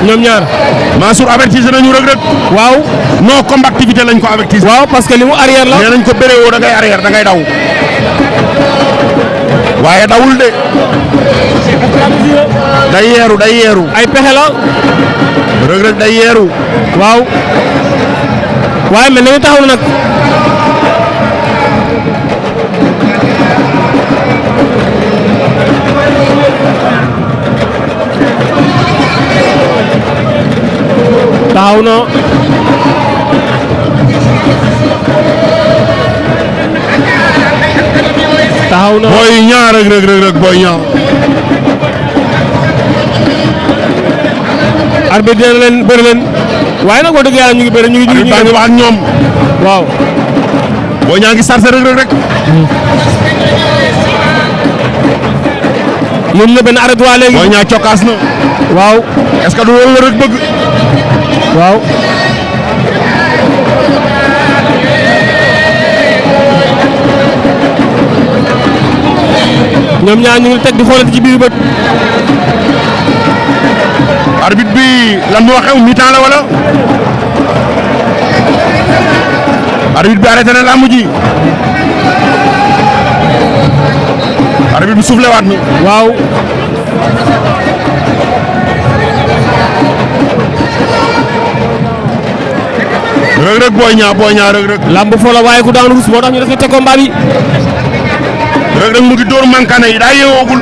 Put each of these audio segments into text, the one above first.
ñoom ñaar. Mansour avertise nañu Reug Reug. waaw. non combativité lañ ko avertise. waaw parce que li mu arrière la. nee nañ ko béré woo da ngay arrière da ngay daw. waaye dawul de. day yeeru. ay pexe la. Reug Reug day yeeru. waaw. waaye mel na ni taxaw na nag. taxaw na. taxaw na. Boy Niang Reug Reug Boy Niang. arbitre dina leen bëri leen. waaye nag boo dëgg yàlla ñu ngi bëri ñu ngi wax ak ñoom. waaw. Boy Niang ngi sarse Reug Reug rek. yéen la benn arrêt droit léegi. Boy Niang cokkaas na. waaw. est-ce que du loolu la rek bëgg. waaw. ñoom ñaar ñu ngi teg di xoolati ci biir bët. arbitre bi lan moo xew mi-temps la wala. arbitre bi arrêté na làmb ji. arbitre bi soufflé waat na. waaw. Reug Reug Boy Niang Reug Reug. lamb fo la waaye ku daan rus moo tax ñu respecté combat bi. Reug Reug mu ngi dóor mankane yi daa yeewoogul.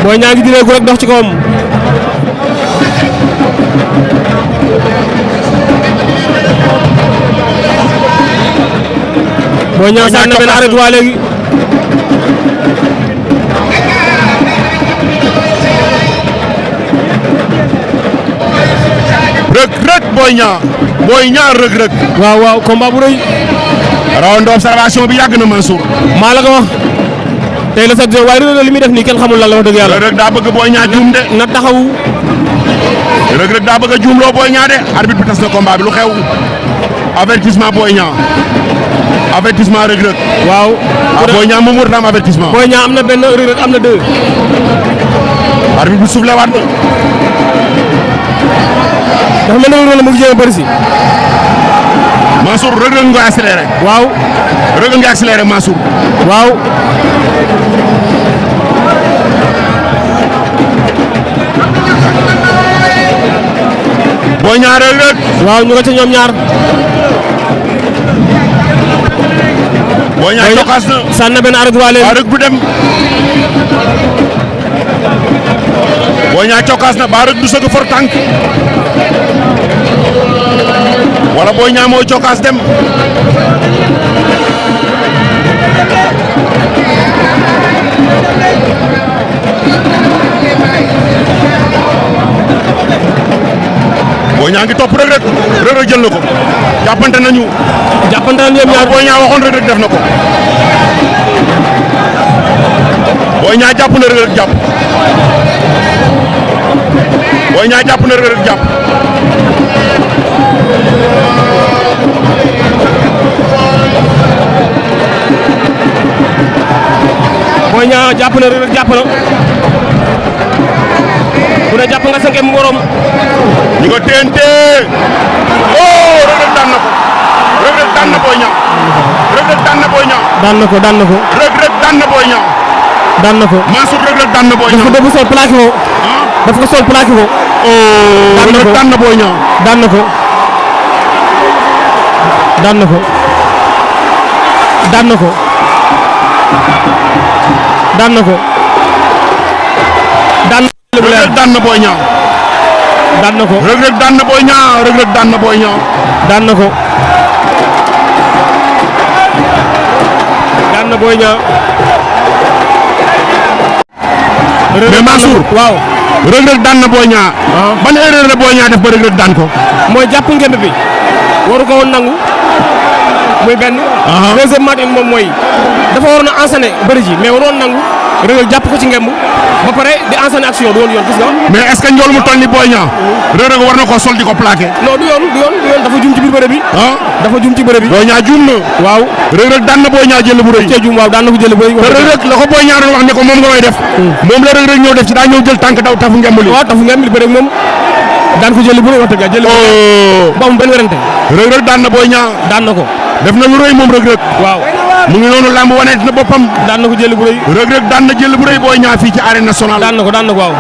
Boy Niang ngi direeku rek dox ci kawam. Boy Niang sànni na benn arrêt droit léegi. Reug Reug Boy Niang Reug Reug. waaw waaw combat bu rëy. rawando observation bi yàgg na Mansour. maa la ko wax. tey la sax waaye Reug Reug li muy def nii kenn xamul lan la wax dëgg yàlla. Reug Reug daa bëgg Boy Niang juum de. na taxawu. Reug Reug daa bëgg a juumloo Boy Niang de. arbitre bi tas na combat bi lu xew. avertissement Boy Niang. avertissement Reug Reug. waaw. Boy Niang moom warut na am avertissement. Boy Niang am na benn Reug Reug am na deux. arbitre bi soufflé waat na. dafa mel ne Reug Reug la mu ngi jéem a bëri si. Mansour Reug Reug nga accéléré. waaw. Reug Reug nga accéléré Mansour. waaw. Boy Niang Reug Reug. waaw ñu nga ca ñoom ñaar. Boy Niang cokkaas na. sànni na benn arrêt droit léegi. Reug du dem. Boy Niang cokkaas na ba Reug du sëgg for tànk. wala Boy Niang mooy cokkaas dem. Boy Niang ngi topp Reug Reug. Reug Reug jël na ko. jàppante nañu. jàppante nañu ñoom ñaar. Boy Niang waxoon Reug Reug def na ko. Boy Niang jàpp na Reug Reug jàpp. Boy Niang jàpp na Reug Reug jàpp. Boy Niang jàpp na Reug Reug jàpp na. ku ne jàpp nga sa ngeen morom. ñu ko TNT. oh Reug Reug daan na ko. Reug Reug daan na Boy Niang. Reug Reug daan na Boy Niang. daan na ko daan na ko. Reug Reug daan na Boy Niang. daan na ko. Mansour Reug Reug daan na Boy daf Niang. ko def sol plaqué ko. daf ko sol plaqué ko. oh Reug Reug daan na Boy Niang. daan na ko. daan na ko. daan na ko. daan na ko. daan Reug Reug daan na Boy Niang. daan na ko. Reug Reug daan na Boy Niang. Reug Reug daan na Boy Niang. daan na ko. daan na Boy Niang. mais Mansour waaw. Reug Reug daan na Boy Niang. ban erreur la Boy Niang def ba Reug Reug daan ko. mooy jàpp ngemb bi. waru ko woon nangu. muy benn. deuxièmement tamit moom mooy dafa waroon a enchaîner bëri ji mais waroon nangu Reug Reug jàpp ko ci ngemb ba pare di enchaîner action du woon yoon gis nga. mais est-ce que njool mu toll ni Boy Niang Reug Reug war na koo sol di ko plaqué. non du yoon dafa juum ci biir bëre bi. dafa juum ci bëre bi. Boy Niang juum na. waaw Reug Reug daan na Boy Niang jël bu rëy. cee juum waaw daan na ko jël bu rëy. te Reug Reug la ko Boy Niang doon wax ne ko moom nga may def. moom la Reug Reug ñëw def ci daa ñëw jël tànk daw tafu ngemb li. waaw tafu ngemb li bëre moom daan ko jël bu rëy wax dëgg jël ba mu benn werante. Reug Reug daan na Boy Niang. daan na ko. def na lu rëy moom Reug Reug. waaw mu ngi noonu lamb wane na boppam. daan na ko jël bu rëy. Reug Reug daan na jël bu rëy Boy Niang fii ci arène nationale. daan na ko waaw.